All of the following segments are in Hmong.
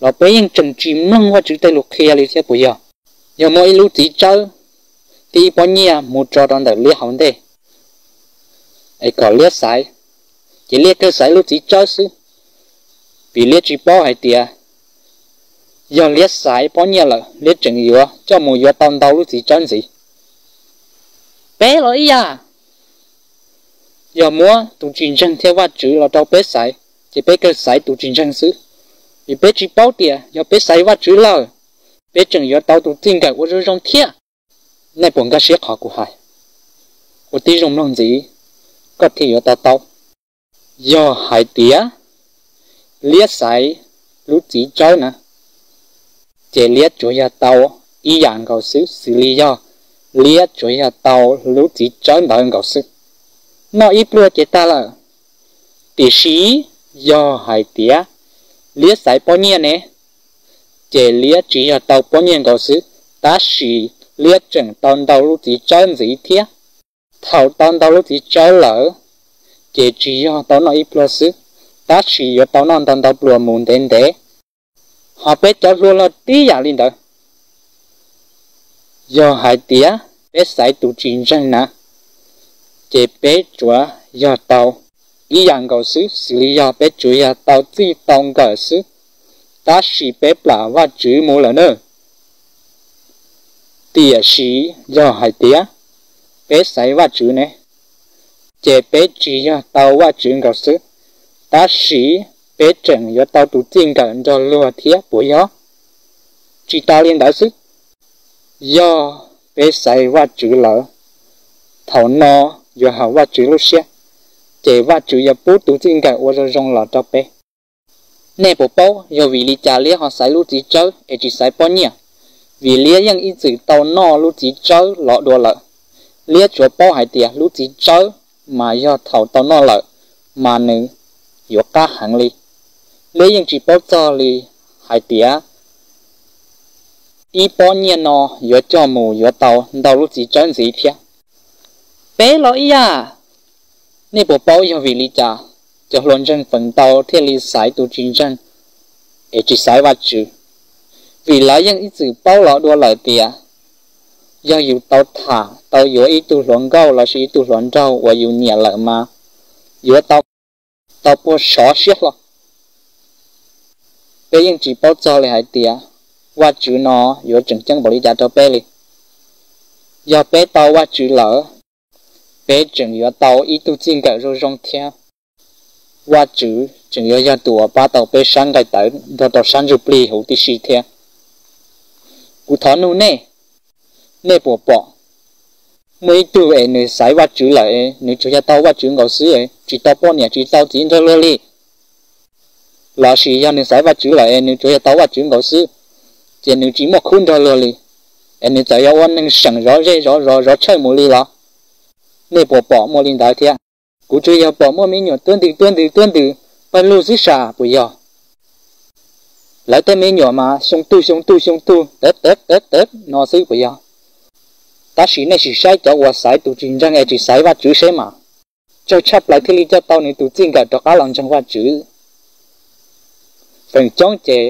los peb yeej tseem tsis mloog Vajtswv tej lus qhia li thiab puas yog? Yog muaj ib lub txiv tsawb thiab ib pob nyiaj mus tso rau ntawm liab hauv ntej es kom liab xaiv, ces liab kawg xaiv lub txiv tsawb xwb, vim liab tsis paub hais tias yog liab xaiv pob nyiaj lawm liab tseem yuav coj mus yuav tau ntau lub txiv tsawb ntxiv. Peb los ib yam, yog muab tus tsis ntseeg thiab Vajtswv los rau peb xaiv, ces peb kawg xaiv tus tsis ntseeg xwb, vim peb tsis paub tias yog peb xaiv Vajtswv lawm, peb tseem yuav tau tus txij nkawm ua zoo zoo thiab. Nej puas nkag siab qhov kuv hais? Ua tib zoo mloog ntxiv, koj thiaj yuav to taub. Yog hais tias liab xaiv lub txiv tsawb na, ces liab tsuas yog tau ib yam nkaus xwb, xws li yog liab tsuas yog tau lub txiv tsawb ntawd nkaus xwb, noj ib pluag ces tag lawm. Tiam sis yog hais tias liab xaiv pob nyiaj ne, ces liab tsis yog tau pob nyiaj nkaus xwb, tab sis liab tseem tau ntau lub txiv tsawb ntxiv thiab. Thaum tau ntau lub txiv tsawb lawm, ces tsis yog tau noj ib pluag xwb, tab sis yuav tau noj ntau ntau pluag mus ntev ntev. Ho peb cov hlua los tib yam li ntawd. Yog hais tias peb xaiv tus tsis ntseeg na, ces peb tsuas yog tau ib yam nkaus xwb, xws li yog peb tsuas yog tau txij tau nkawm xwb, tab sis peb plam Vajtswv mus lawm na. Tiam sis yog hais tias peb xaiv Vajtswv ne, ces peb tsis yog tau Vajtswv nkaus xwb, tab sis peb tseem yuav tau tus txij nkawm nrog luag thiab puas yog? Tsis tas li ntawd xwb, yog peb xaiv Vajtswv lawm, thaum no yuav haum Vajtswv lub siab, ces Vajtswv yuav pub tus txij nkawm ua zoo zoo los rau peb. Nej puas paub yog vim li cas liab ho xaiv lub txiv tsawb es tsis xaiv pob nyiaj? Vim liab yeej ib txwm tau noj lub txiv tsawb los dua lawm. Liab tsuas paub hais tias lub txiv tsawb mas yog thaum tau noj lawm mas nws yuav qab heev li. Liab yeej tsis paub txog li hais tias ib pob nyiaj no yuav coj mus yuav tau ntau lub txiv tsawb ntxiv thiab. Peb los ib yam. Nej puas paub yog vim li cas cov hluas ntseeg feem ntau thiaj li xaiv tus tsis ntseeg es tsis xaiv Vajtswv? Vim lawv yeej ib txwm paub los dua lawm tias yog yus tau tham tau yuav ib tug hluas nkauj lossis ib tug hluas nraug uas yus nyiam lawm mas yuav tau, tau puag sov siab hlo. Peb yeej tsis paub txog li hais tias Vajtswv no yuav tseem ceeb npaum li cas rau peb li. Yog peb tau Vajtswv lawm, peb tseem yuav tau ib tug txij nkawm zoo zoo thiab. Vajtswv tseem yuav yog tus uas pab tau peb sab nqaij tawv nrog rau sab ntsuj plig huv tib si thiab. Kuv thov nug nej, nej puas pom muaj ib tug es nws xaiv Vajtswv lawm, nws tsuas yog tau Vajtswv nkaus xwb, tsis tau poj niam tsis tau txiv nrog luag li? Lossis yog nws xaiv Vajtswv lawm es nws tsuas yog tau Vajtswv nkaus xwb, ces nws tsis muaj khub nrog luag li, es nws txawm yuav ua neeg seem zov zej zov zos zov tshawj mus li los? Nej puas pom muaj li ntawd thiab? Kuv tsuas yog pom muaj me nyuam tuab ntws tuab ntws tuab ntws pawg lug xwb sas puas yog? Lawv tej me nyuam mas xyoo tug xyoo tug xyoo tug tawv tawv tawv tawv no xwb puas yog? Tab sis nej sim saib cov uas xaiv tus tsis ntseeg es tsis xaiv Vajtswv seb mas, tsawg tshaj plaws thiaj li coj tau nws tus txij nkawm rov qab los ntseeg Vajtswv. Feem coob ces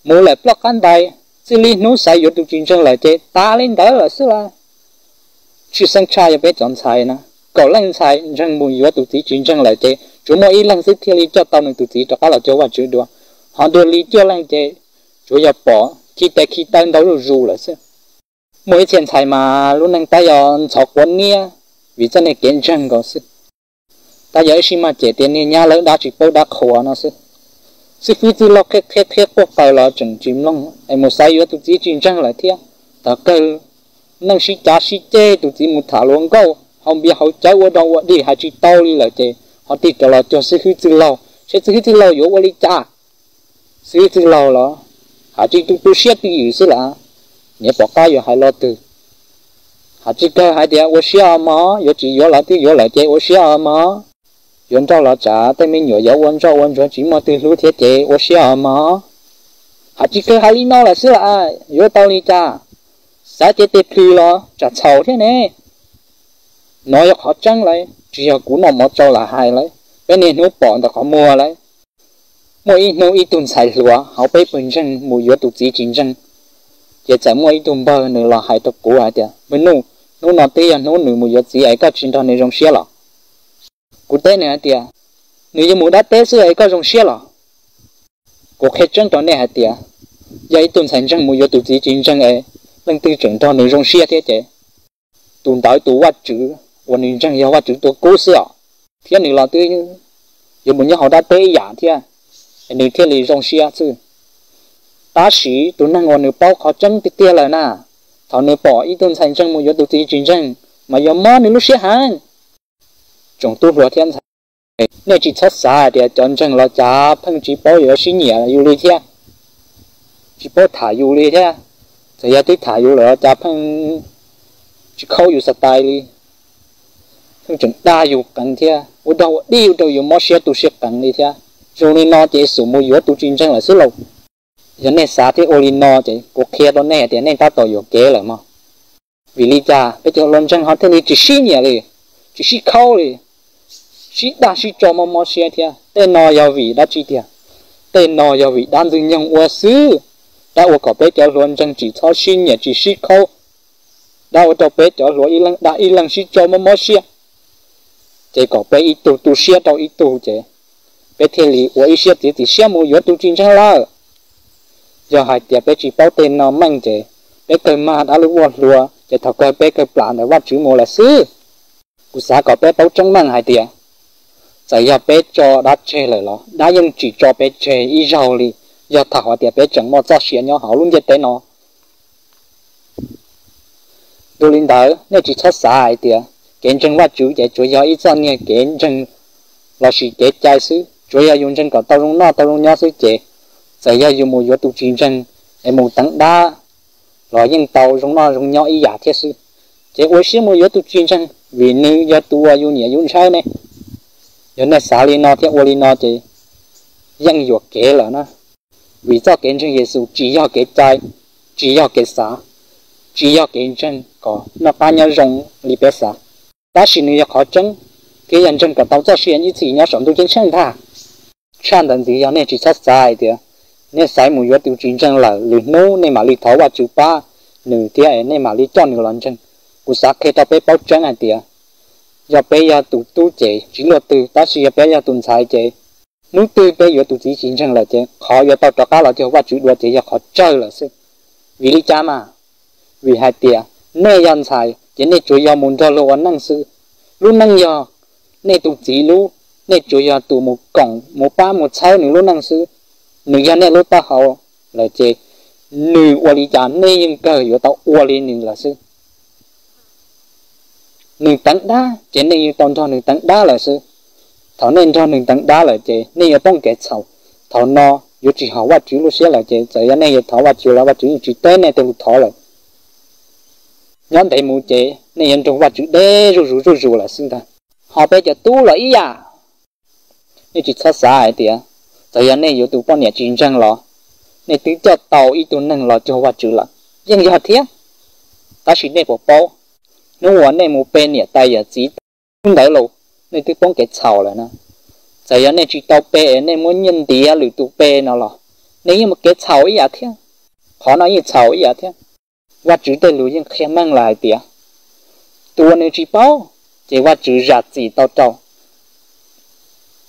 mus lawm ploj qab ntais, txij li hnub xaiv yuav tus tsis ntseeg lawm ces tas li ntawd lawm xwb las. Tshwj xeeb tshaj yog peb cov ntxhais na, kaum leej ntxhais ntseeg mus yuav tus txiv tsis ntseeg lawm ces tsuas muaj ib leeg xwb thiaj li coj tau nws tus txiv rov qab los cuag Vajtswv dua, ho dua li cuaj leeg ces tsuas yog pom khi tes khi taw ntau zuj zus lawm xwb. Muaj ib txhia ntxhais mas lub neej tab yog ntxhov quav niab vim txoj niag kev ntseeg nkaus xwb. Tab yog ib sij maj cem tias niag nyab lawv dab tsis paub dab qhuas no xwb. Xib fwb txwj laug qhia qhia qhia quaj qw los tseem tsis mloog es mus xaiv yuav tus txiv tsis ntseeg lawm thiab. Thaum kawg neej sib cav sib ceg, tus txiv mus tham hluas nkauj haus npias haus cawv ua dog ua dig hais tsis tau li lawm ces ho tig rov los cuag xib fwb txwj laug seb xib fwb txwj laug yuav ua li cas. Xib fwb txwj laug los hais tsis tu tu siab twj ywm xwb las, niam pom qab yuav hais lo twg. Hais tsis kawg hais tias ua siab os mog, yuav tsis yuav los twb yuav lawm ces ua siab os mog. Yuav nrauj los tsam tej me nyuam yuav ua ntsoj ua ntsuag tsis muaj twg hlub thiab ces ua siab os mog. Hais tsis kawg hais li no lawm xwb las, yuav tau li cas? Xav tias tes plhws los tsam txhaum thiab ne. No yog qhov tseeb lawm, tsis yog kuv noj mov tsau lam hais lawm, peb niaj hnub pom ntawm qhov muag lawm. Muaj ib hnub ib tug ntxhais hluas hauv peb pawg ntseeg mus yuav tus txiv tsis ntseeg, ces txawm muaj ib tug npawg nws los hais rau kuv hais tias, me nus, hnub no twb yog hnub nws mus yuav txiv es koj tsis nrog nws zoo siab los? Kuv teb nws hais tias, nws yuav mus dab teb xwb es koj zoo siab los? Kuv qhia tseeb rau nej hais tias, yog ib tug ntxhais ntseeg mus yuav tus txiv tsis ntseeg es leej twg tseem nrog nws zoo siab thiab ces, tus ntawd tus Vajtswv uas nws ntseeg yog Vajtswv tus kub xwb os, thiab nws los twb yuav mus nyob hauv dab teb ib yam thiab, es nws thiaj li zoo siab xwb. Tab sis tus neeg uas nws paub qhov tseeb tiag tiag lawm na, thaum nws pom ib tug ntxhais ntseeg mus yuav tus txiv tsis ntseeg, mas yuav mob nws lub siab heev. Tsoom tub hluas thiab ntxhais, nej tsis txhob xav hais tias cov ntseeg los cas pheej tsis paub yuav sib nyiam yus li thiab, tsis paub tham yus li thiab. Txawm yog twb tham yus lawm los cas pheej tsis khaub yus xav tais li, pheej tseem dag yus qees thiab ua dog ua dig ua rau yus mob siab tu siab qees li thiab. Zoo li no ces Yexus mus yuav tus tsis ntseeg lawm xwb lauj. Yog nej xav thiab ua li no ces kuv qhia rau nej hais tias nej tab tom yuam kev lawm mog. Vim li cas peb cov hluas ntseeg ho thiaj li tsis sib nyiam li, tsis sib khaub li, sib dag sib tso mob mob siab thiab? Tej no yog vim dab tsi tiag? Tej no yog vim dab ntxwg nyoog ua xwb. Dab ua kom peb cov hluas ntseeg tsis txhob sib nyiam tsis sib khaub. Dab ua rau peb cov hluas ib leeg dag ib leeg sib tso mob mob siab, ces kom peb ib tug tu siab rau ib tug ces peb thiaj li ua ib siab txiav txim siab mus yuav tus tsis ntseeg lawm. Yog hais tias peb tsis paub tej no meej ces peb kawg mag dab lub voj hlua ces thaum kawg peb kawg plam ntawm Vajtswv mus lawm xwb. Kuv xav kom peb paub tseeb meej hais tias, txawm yog peb tso dab tseg lawm los dab yeej tsis tso peb tseg ib zaug li, yog thaum hais tias peb tseem muaj txoj sia nyob hauv lub ntiaj teb no. Dua li ntawd nej tsis txhob xav hais tias kev ntseeg Vajtswv ces tsuas yog ib txoj niag kev ntseeg lossis kev cai xwb, tsuas yog yus ntseeg kom tau zoo noj tau zoo nyob xwb ces txawm yog yus mus yuav tus tsis ntseeg es mus teev dab los yeej tau zoo noj zoo nyob ib yam thiab xwb. Ces ua siab mus yuav tus tsis ntseeg vim nws yog tus uas yus nyiam yus ntshaw ne. Yog nej xav li no thiab ua li no ces yeej yuam kev lawm na. Vim txoj kev ntseeg Yexus tsis yog kev cai, tsis yog kev xav, tsis yog kev ntseeg kom noj qab nyob zoo li peb xav, tab sis nws yog qhov tseeb thiab yog ntseeg kom tau txoj sia ib txhis nyob saum ntuj ceeb tsheej ntag. Tshaj ntawd ntxiv yog nej tsis txhob xav hais tias nej xaiv mus yuav tus tsis ntseeg lawm lwm hnub nej mam li thov Vajtswv pab nws thiab nej mam li coj nws los ntseeg. Kuv xav qhia rau peb paub tseeb hais tias yog peb yog tus tub ces tsis luaj twg, tab sis yog peb yog tus ntxhais ces hnub twg peb yuav tus txiv tsis ntseeg lawm ces qhov yuav tau rov qab los cuag Vajtswv dua ces yog qhov tsawg lawm xwb. Vim li cas mas? Vim hais tias nej yog ntxhais ces nej tsuas yog mus nrog luag ua neej xwb. Lub neej yog nej tus txiv lub, nej tsuas yog tus mus koom mus pab mus txhawb nws lub neej xwb. Nws yog nej lub taub hau lawm ces nws ua li cas nej yeej kawg yuav tau ua li nws lawm xwb. Nws teev dab ces nej yeej tau nrog nws teev dab lawm xwb. Thaum nej nrog nws teev dab lawm ces nej yuav poob kev txhaum. Thaum no yuav tsis haum Vajtswv lub siab lawm ces txawm yog nej yuav thov Vajtswv los Vajtswv yeej tsis teb nej tej lus thov lawm. Nyob ntev mus ces nej yuav nrog Vajtswv deb zuj zus zuj zus lawm xwb ntag. Ho peb cov tub los ib yam, nej tsis txhob xav hais tias txawm yog nej yuav tus poj niam tsis ntseeg los nej twb coj tau ib tug neeg los cuag Vajtswv lawm, yeej yog thiab. Tab sis nej puas paub, hnub uas nej mus pe niam tais yawm txiv hnub ntawd los nej twb poob kev txhaum lawm na. Txawm yog nej tsis tau pe es nej muab nyiaj ntiav lwm tus pe no los nej yeej muaj kev txhaum ib yam thiab. Qhov no yeej txhaum ib yam thiab. Vajtswv tej lus yeej qhia meej lawm hais tias tus uas nws tsis paub ces Vajtswv zam txim tau rau.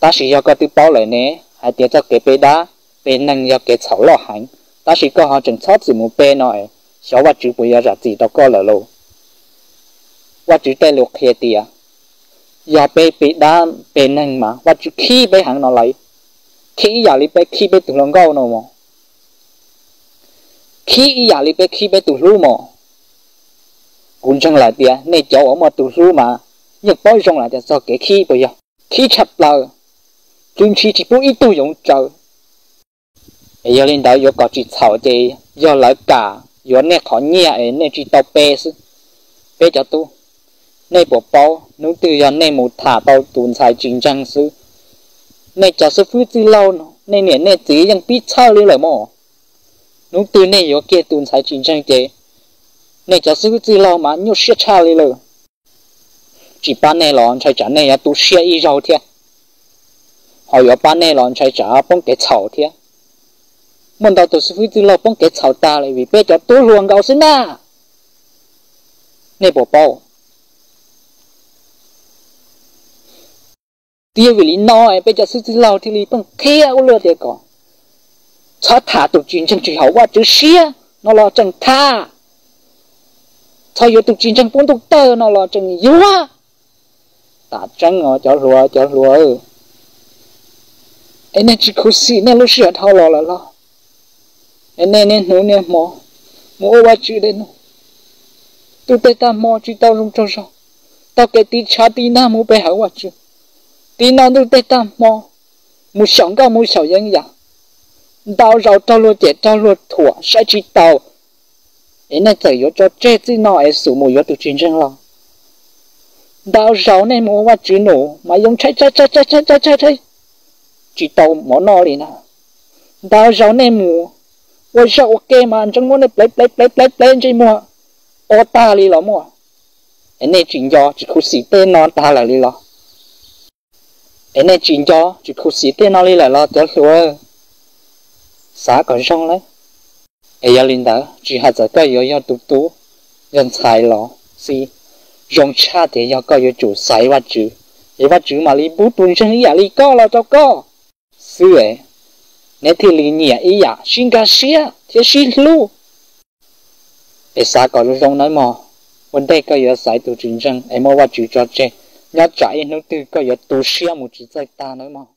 Tab sis yog koj twb paub lawm ne, hais tias txoj kev pe dab pe neeg yog kev txhaum loj heev, tab sis koj ho tseem txhob txwm mus pe no es xyov Vajtswv puas yuav zam txim rau koj lawm lauj? Vajtswv tej lus qhia tias yog peb pe dab pe neeg mas Vajtswv khib peb heev no lawm, khib ib yam li peb khib peb tus hluas nkauj no mos, khib ib yam li peb khib peb tus hlub mos. Kuv ntseeg lawm tias nej cov uas muaj tus hlub mas yeej paub zoo lawm tias txog kev khib puas yog, khib tshaj plaws, tsw ntshis tsis pub ib tug yoov tsaws. Es yog li ntawd yuav kom tsis txhaum ces yog lawv kam yuav nej qhov nyiaj es nej tsis tau pe xwb. Peb cov tub, nej puas paub hnub twg yog nej mus tham tau tus ntxhais tsis ntseeg xwb, nej cov xib fwb txwj laug, nej niam nej txiv yeej pib txhawj li lawm mos. Hnub twg nej yuav kiag tus ntxhais tsis ntseeg ces nej cov xib fwb txwj laug mas nyuaj siab tshaj li lawm. Tsis pab nej los ntshai tsam nej yuav tu siab ib zaug thiab. Ho yuav pab nej los ntshai tsam poob kev txhaum thiab. Muaj ntau tus xib fwb txwj laug poob kev txhaum tag li vim peb cov tub hluas nkaus xwb na. Nej puas paub? Twb yog vim li no peb cov xib fwb txwj laug thiaj li pheej qhia ua luaj tias kom txhob tham tus tsis ntseeg tsis haum Vajtswv siab no los tseem tham, txhob yuav tus tsis ntseeg pub ntuj tawg no los tseem yuav. Tam tseeb os cov hluas, cov hluas, es nej tsis khuv xim nej lub sij hawm dhau los lawm los? Es nej niaj hnub niaj hmo mus ua Vajtswv dej num, ntuj tej tag hmo tsis tau zoo tsaug zog, taug kev tiv tshav tiv nag mus pe hawm Vajtswv, tiv no ntuj tej tag hmo mus xyaum nkauj mus xyaum yeeb yam, ntau zaus raug luag cem raug luag thuam saib tsis taus, es nej txawm yuav tso tseg txij no es xub mus yuav tus tsis ntseeg los? Ntau zaus nej mus ua Vajtswv num mas yoo ntshai ntshai ntshai ntshai ntshai ntshai, tsis tau mov noj li na. Ntau zaus nej mus ua zaj ua ke mas ntseej muab nej plev plev plev plev plev ntsej muag o tag li los muaj. Es nej tsis nco tsis khuv xim tej no tag lawm li los? Es nej tsis nco tsis khuv xim tej no li lawm los cov hluas? Xav kom zoo lawm. Es yog li ntawd tsis hais txawm koj yuav yog tus tub, yog ntxhais los xij, zoo tshaj tias yog koj yuav tsum xaiv Vajtswv, es Vajtswv mam li pub tus ntseeg ib yam li koj los rau koj xwb es neb thiaj li nyiam ib yam sib nkag siab thiab sib hlub. Es xav kom zoo zoo nawb mog, ua ntej koj yuav xaiv tus tsis ntseeg es muab Vajtswv tso tseg, nyob tsam ib hnub twg koj yuav tu siab mus tsis txawj tag nawb mog.